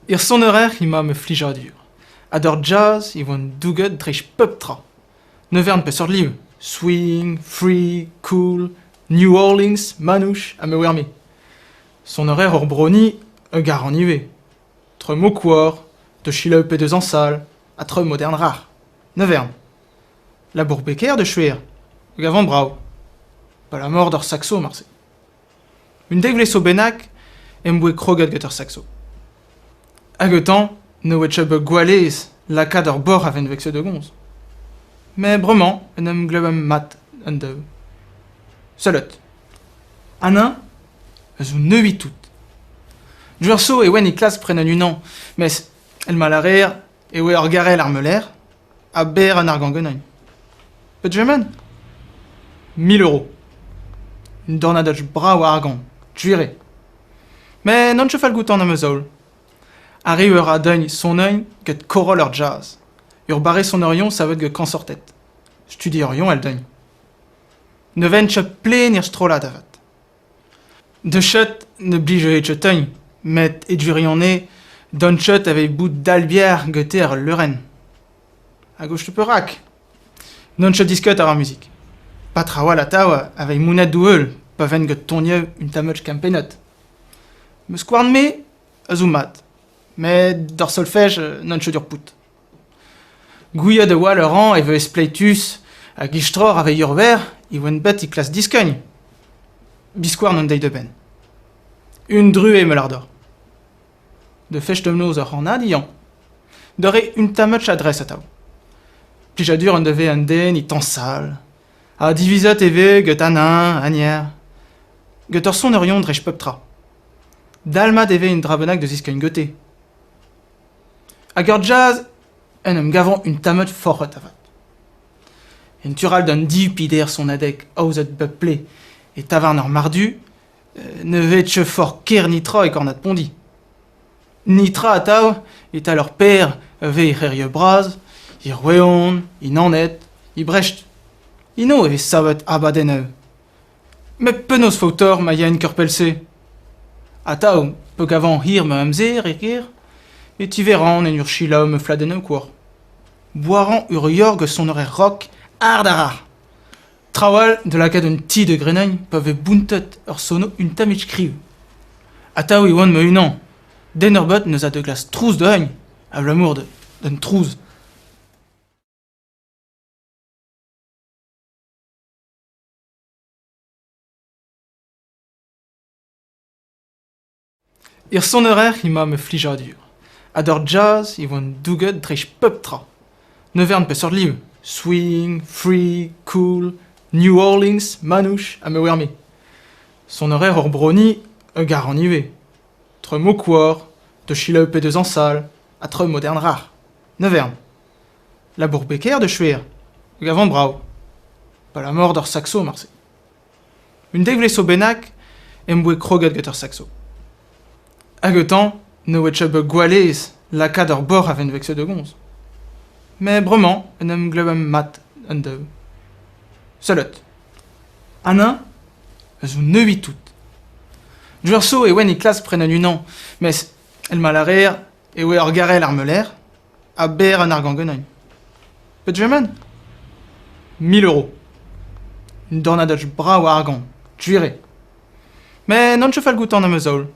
Er sonerezh emañ ma flijadur. Ha d'ur jazz e oan douget dreist pep tra. Ne vern peseurt liv, swing, free, cool, New Orleans, manouche ha me oar-me. Sonerezh hor bro-ni a garan ivez. Traoù mokoar, da selaou pe da zañsal, ha traoù modern rac'h. Ne vern. Labour beker da skouer, a gavan brav. Abalamour d'ur sakso marse. Un dek vloaz zo bennak em boa kroget gant ur sakso. Hag outañ ne oa ket bet gwall aes lakaat ur boc'h a-benn-veg-se da gomz. Met bremañ en em glevomp mat an-daou. Sellet. An eñ a zo nebeut-tout. Diouzh e oan e klask prenañ unan, mes el ma lârer e oa ur garell ar meuler ha berr an argant ganin. Peogwir 1000 euros. Un dornadaj brav a argant, gwir eo. Met n'on ket fall-goutant am eus holl. Arri eur a deuin sonein get koroll ur jazz. Ur barrez sonerion savet gant kañsorted. Studierion èl deuin. Ne ven ket plaen er strollad avat. De chet ne blije ket teugn, met e gwirionez don chet aveit bout dalbier gete ar leurenn. Hag o perak? N'on ket disket àr ar muzik. Pas trawalc'h atav aveit monet d'o heul pa ven get tonioù un tammig kempennet. Ma skouarn-me a zo mat, met d'ar solfej n'on ket ur paotr. Gouiet a-walc'h a ran e vez spletus hag istroc'h aveit ur verc'h e oan bet e klas diskagn. Biskoazh an deiz da benn. Un druez ma lâr deoc'h. Da fest-noz ur c'hannad ivez. Da reiñ un tammig adres atav. Plijadur en devez an den e tañsal. Ha divizet e vez get an eñ, an yer. Get ur sonerion dreist pep tra. Dalmat e vez un dra bennak da ziskein gete. Hag ur jazz en em gavan un tammig forc'het avat. En tu all d'an div pider sonadeg aozet bep plez e tavarn ar Mardu, ne vez ket forzh ker netra e kornad Pondi. Netra atav e-tal ur paer a vez e c'hêrioù bras, e Roeon, e Naoned, e Brest. Eno e vez savet abadennoù. Met penaos faotoc'h ma yaen ker pell-se ? Atav, pa gavan hir ma amzer e kêr, e tiveran en ur selaou ma fladennoù kwa. Boarañ ur yorg sonerezh rock ard-ha-rar. Traoù all da lakaat un ti da grenañ pa vez bountet ur sono un tammig kriv. Atav e oan ma-unan. Den ebet n'eus a da glask trouz da heuilh, abalamour d'an trouz. Er sonerezh emañ ma flijadur. Ha d'ur jazz e oan douget dreist pep tra. Ne vern peseurt liv, swing, free, cool, New Orleans, manouche ha me oar-me. Sonerezh hor bro-ni a garan ivez. Traoù mokoar, da selaou pe da zañsal, ha traoù modern rac'h. Ne vern. Labour beker da skouer, a gavan brav. Abalamour d'ur sakso marse. Un dek vloaz zo bennak em boa kroget gant ur sakso. Hag outañ ne oa ket bet gwall aes lakaat ur boc'h a-benn-veg-se da gomz. Met bremañ en em glevomp mat an-daou. Sellet. An eñ a zo nebeut-tout. Diouzh e oan e klask prenañ unan, mes el ma lârer e oa ur garell ar meuler ha berr an argant ganin. Peogwir 1000 euros. Un dornadaj brav a argant, gwir eo. Met n'on ket fall-goutant am eus holl.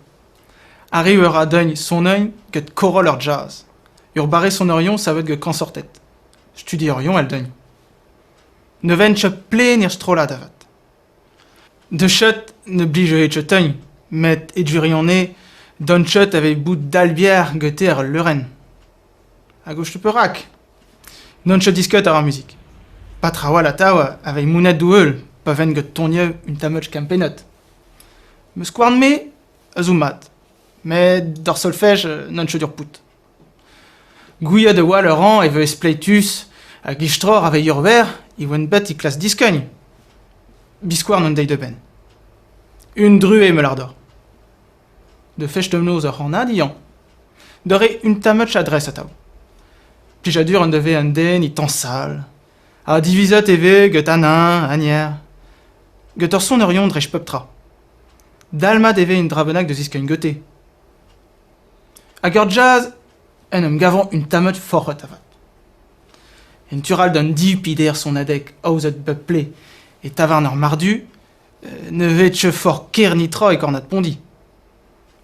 Arri eur a deuin sonein get koroll ur jazz. Ur barrez sonerion savet gant kañsorted. Studierion èl deuin. Ne ven ket plaen er strollad avat. De chet ne blije ket teugn, met e gwirionez don chet aveit bout dalbier gete ar leurenn. Hag o perak ? N'on ket disket àr ar muzik. Pas trawalc'h atav aveit monet d'o heul pa ven get tonioù un tammig kempennet. Ma skouarn-me a zo mat, met d'ar solfej n'on ket ur paotr. Gouiet a-walc'h a ran e vez spletus hag istroc'h aveit ur verc'h e oan bet e klas diskagn. Biskoazh n'on deuet da benn. Un druez ma lâr deoc'h. Da fest-noz ur c'hannad ivez. Da reiñ un tammig adres atav. Plijadur en devez an den e tañsal. Ha divizet e vez get an eñ, an yer. Get ur sonerion dreist pep tra. Dalmat e vez un dra bennak da ziskein gete. Hag ur jazz en em gavan un tammad forc'het avat. En tu all d'an div pider sonadeg aozet bep plez e tavarn ar Mardu, ne vez ket forzh ker netra e kornad Pondi.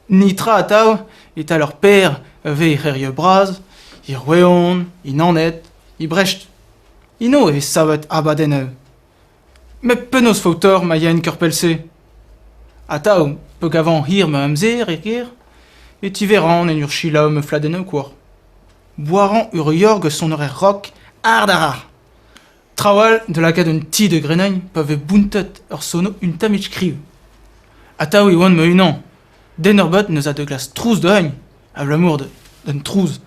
Netra atav e-tal ur paer a vez e c'hêrioù bras, e Roeon, e Naoned, e Brest. Eno e vez savet abadennoù. Met penaos faotoc'h ma yaen keur-pell-se ? Atav, pa gavan hir ma amzer e kêr, e tiveran en ur selaou ma fladennoù kwa. Boarañ ur Jorg sonerezh rock ard-ha-rar. Traoù all da lakaat un ti da grenañ pa vez bountet ur sono un tammig kriv. Atav e oan ma-unan. Den ebet n'eus a da glask trouz da heuilh, abalamour d'un trouz.